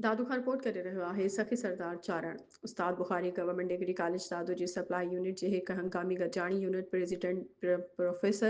دادو کان رپورٽ ڪري رهيو آهي سخي سردار چارڻ. استاد Bukhari government degree college Dadu جي سپلاء يونٽ جي هڪ هنگامي گڏجاڻي unit president professor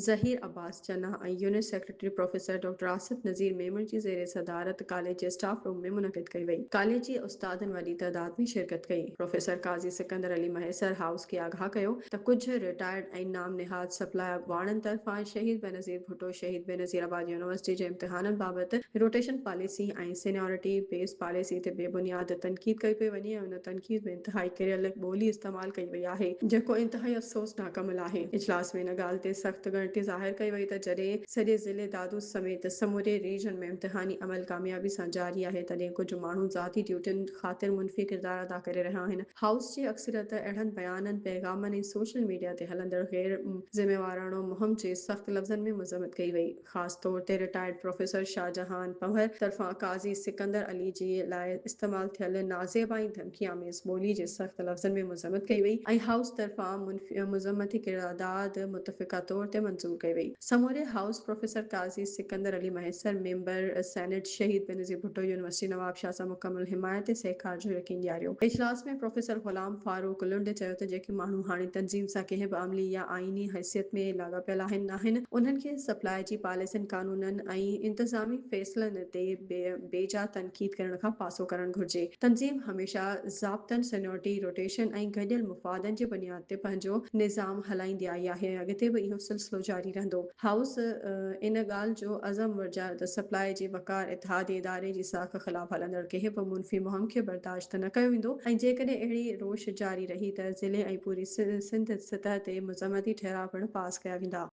Zaheer Abbas Channa ۽ unit secretary professor doctor Asif Nazir Memon جي زير صدارت ڪاليج جي اسٽاف روم ۾ منعقد ڪئي وئي. ڪاليج جي استادن وڏي تعداد ۾ شرڪت ڪئي. پروفيسر قاضي سڪندر علي مهيسر هائوس کي آگاهه ڪيو ته ڪجهه رٽائرڊ ۽ نام نهاد سپلاء اڳواڻن طرفان شهيد بينظير ڀٽو شهيد بينظير آباد يونيورسٽي جي امتحانن بابت rotation policy ۽ seniority base policy تي بي بنياد تنقيد ڪئي پئي وڃي ۽ ان تنقيد ۾ انتهائي ڪريل ٻولي استعمال ڪئي وئي آهي، جيڪو انتهائي افسوسناڪ عمل آهي. اجلاس ۾ ان ڳالهه تي سخت ڳڻتي ظاهر ڪئي وئي ته جڏهن سڄي ضلعي دادو سميت سموري ريجن ۾ امتحاني عمل ڪاميابي سان جاري آهي تڏهن ڪجهه ماڻهو ذاتي ڊيوٽين خاطر منفي ڪردار ادا ڪري رهيا آهن. هائوس جي اڪثريت اهڙن بيانن، پيغامن ۽ سوشل ميڊيا تي هلندڙ غير ذميواراڻو مهم جي سخت لفظن ۾ مذمت ڪئي وئي. خاص طور تي رٽائرڊ پروفيسر شاهجهان پنهور طرفان قاضي سڪندر علي جي لاء استعمال ٿيل نازيب ۽ ڌمڪي آميز ٻولي جي سخت لفظن ۾ مذمت ڪئي وئي ۽ هائوس طرفان مذمتي قرارداد متفقه طور تي منظور ڪئي وئي. سموري house professor Qazi Sikandar Ali Mahesar, member senate Shaheed Benazir Bhutto university Nawabshah سان مڪمل حمايت ۽ سهڪار جو يقين ڏياريو. اجلاس ۾ پروفيسر غلام فاروق لنڊ چيو ته جيڪي ماڻهو هاڻي تنظيم سان ڪنهن به عملي يا آئيني حيثيت ۾ لاڳاپيل آهن ناهن انهن کي سپلاء جي پاليسين، قانونن ۽ انتظامي فيصلن تي بيجا تنقيد ڪرڻ کان پاسو ڪرڻ گهرجي. تنظيم هميشه ضابطن، سينيورٽي، روٽيشن ۽ گڏيل مفادن جي بنياد تي پنهنجو نظام هلائيندي آئي آهي ۽ اڳتي به اهو سلسلو جاري رهندو. هائوس ان ڳالهه جو عزم ورجايو ته سپلاء جي وقار، اتحادي اداري جي ساک خلاف هلندڙ ڪنهن به منفي مهم کي برداشت نه ڪيو ويندو ۽ جيڪڏهن اهڙي روش جاري رهي ته ضلعي ۽ پوري سنڌ سطح تي مذمتي ٺهراء پڻ پاس ڪيا ويندا.